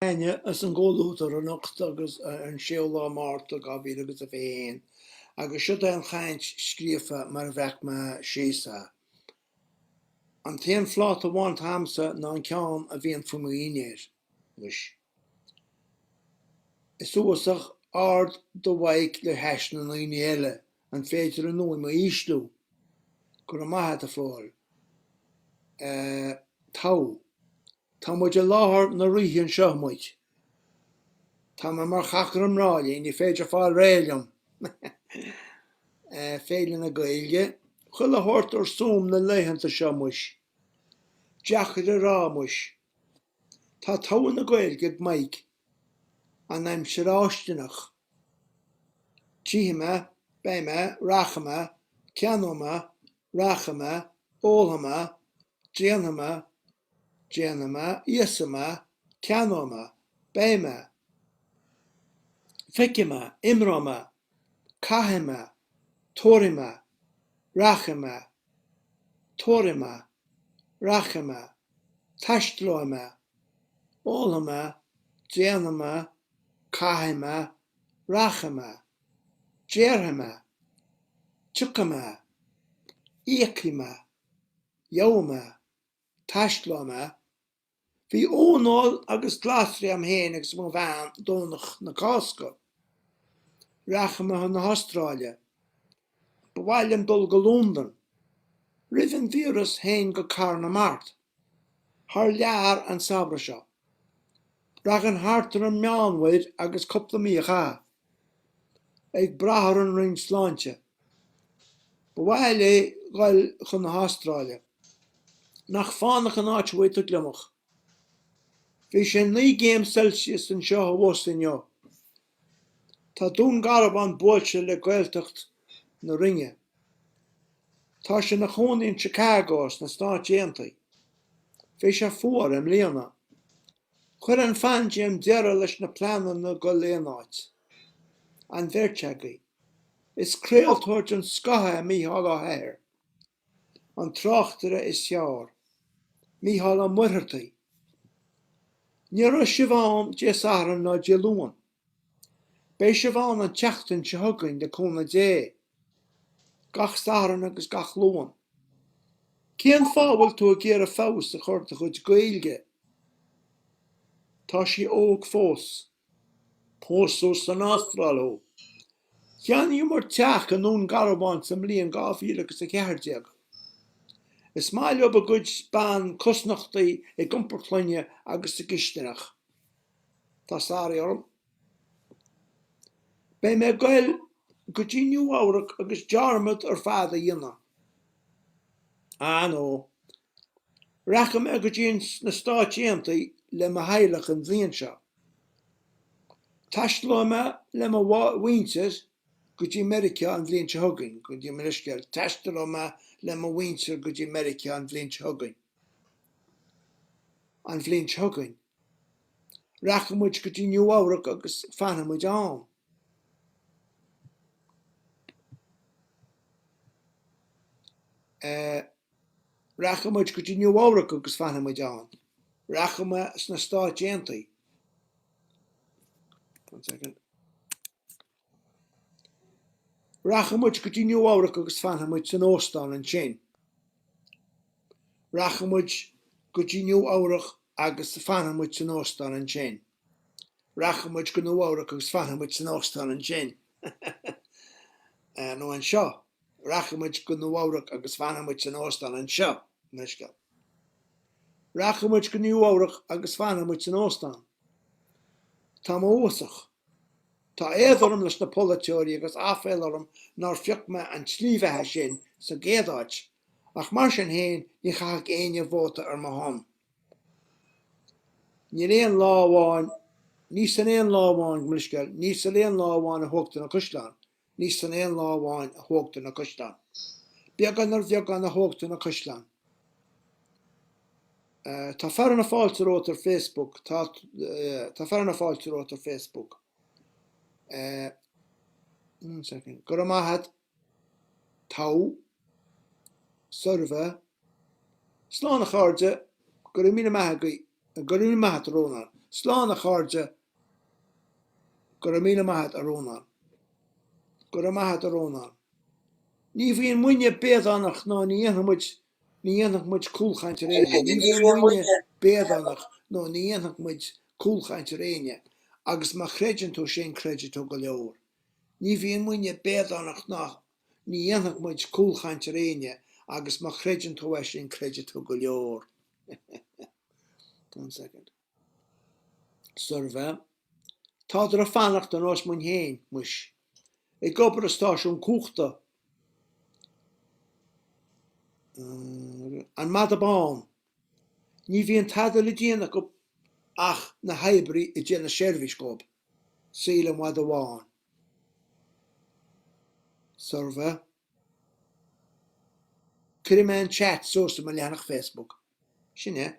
Éinne as an gcomhluadar anocht agus an 6ú lá Márta 2000 agus a 21 agus siod é an chaint scríofa mar a bhreac mé síos é. An t-aon phláta amháin atá a'msa ná an ceann a bhíonn faoi mo dhinnéar. Muis. Is uafásach ard do mhaidhc le hais na ndaoine eile, an féidir an fhuaim a ísliú? Go raibh maith a't a Phóil. Eh, togha. Tá muid i láthair na ríthe anseo muid. Tá mé mar chac ar an mBráillín, ní féidir fáil réidh liom. Féile na Gaeilge, chuile shórt ar Zoom na laethanta seo muis. Deacair a rá muis. Tá togha na Gaeilge ag Mike. An aimsir fháistineach. Tchífidh mé, beidh mé, rachaidh mé, ceannóidh mé, rachaidh mé, ólfaidh mé, déanfaidh mé, déanfaidh mé, íosfaidh mé, ceannóidh mé, beidh mé, feicfidh mé, imreoidh mé, caithfidh mé, tabharfaidh mé, rachaidh mé, tabharfaidh mé, rachaidh mé, taistealóidh mé, ólfaidh mé, déanfaidh mé, caithfidh mé, rachaidh mé, déarfaidh mé, tiocfaidh mé, íocfaidh mé, gheobhaidh mé, taistealóidh mé. Bhí uaineoil agus glasraí a'm féin agus mo bhean Domhnach na Cásca. Rachaidh mé chun na hAstráile. Ba mhaith liom dul go Londain. Roimh an víreas théinn go Carna Mart. Thar lear an samhradh seo. Rachainn thart ar an Meánmhuir agus cúpla mí a chaitheamh. Ag brath ar an Roinn Sláinte. Ba mhaith léi dhul chun na hAstráile. Nach fánach an áit a bhfaighidh tú gliomach. Bhí sé 9 gcéim Celsius anseo abhus inniu. Tá Dún Garbhán buailte le Gaeltacht na Rinne. Tá sé ina chónaí in Chicago sna Stáit Aontaithe. Bhí sé fuar i mbliana. Chuir an phaindéim deireadh leis na pleananna dul aon áit. An bheirt agaibh. Is craoltóir den scoth é Mícheál Ó hEithir. An tráchtaire is fearr. Mícheál Ó Muircheartaigh. Ní raibh sibh ann Dé Sathairn ná Dé Luain. Beidh sibh ann an tseachtain seo chugainn le cúnamh Dé. Gach Satharn agus gach Luan. Cén fáth a bhfuil tú ag iarraidh feabhas a chur do chuid Gaeilge? Tá sí óg fós. Pósadh san Astráil thú. Cheannaíomar teach i nDún Garbhán sa mbliain 2014. Is maith leo a gcuid ban cosnochtaí ag iompar clainne agus sa gcistineach. Tá sorry orm. Beidh mé ag goil go dtí Nua Eabhrac agus dearmad ar fad a dhéanamh. Ah no. Rachaidh mé go dtí na Stáit Aontaithe le mo theaghlach an bhliain seo. Taistealóidh mé le mo mhuintir go dtí Meiriceá an bhliain seo chugainn, go dtí mo leithscéal, taistealóidh mé le mo mhuintir go dtí Meiriceá an bhliain seo chugainn. An bhliain seo chugainn. Rachaidh muid go dtí Nua Eabhrac agus fanfaidh muid ann. Rachaidh muid go dtí Nua Eabhrac agus fanfaidh muid ann. Rachaidh mé sna Stáit Aontaithe. One second. Rachaidh muid go dtí Nua Eabhrac agus fanfaidh muid san óstán ansin. Rachaidh muid go dtí Nua Eabhrac agus fanfaidh muid san óstán ansin. Rachaidh muid go Nua Eabhrac agus fanfaidh muid san óstán ansin. Nó anseo. Rachaidh muid go Nua Eabhrac agus fanfaidh muid san óstán anseo. Rachaidh muid go Nua Eabhrac agus fanfaidh muid san óstán. Tá mé uafásach. Tá éad orm leis na polaiteoirí agus aiféala orm nár phioc mé an tslí bheatha sin sa gcéad áit, ach mar sin féin ní chaithfeadh éinne vóta ar mo shon. Níl aon lá amháin, ní san aon lá amháin, gabh mo leithscéal, ní san aon lá amháin a thógtar an caisleán, ní san aon lá amháin a thógtar na caisleáin. Beagán ar bheagán a thógtar na caisleáin. Tá fearadh na fáilte romhat ar Facebook, tá, tá fearadh na fáilte romhat ar Facebook. One second. Go raibh maith agat. Togha. Suirbhé. Slán a chairde. Go raibh míle maith agaibh. Go raibh míle maith agat, a Rónán. Slán, a chairde. Go raibh míle maith agat, a Rónán. Go raibh maith agat, a Rónán. Ní bhíonn muidne béadánach ná ní dhéanfaidh muid, ní dhéanfadh muid cúlchaint ar éinne. Ní bhíonn muidne béadánach nó ní dhéanfadh muid cúlchaint ar éinne agus má chreideann tú sin creidfidh tú go leor. Ní bhíonn muidne béadánach ná ní dhéanfadh muid cúlchaint ar éinne agus má chreideann tú é sin creidfidh tú go leor. One second. Suirbhé. Tádar ag fanacht ar nós muinn féin, muis. Ag obair i stáisiún cumhachta. An madadh bán. Ní bhíonn tada le déanamh acu ach na hoibrithe ag déanamh seirbhís dhóibh. Saol an mhadaidh bháin. Suirbhé. Cuirfidh mé an chat suas ar mo leathanach Facebook. Sin é.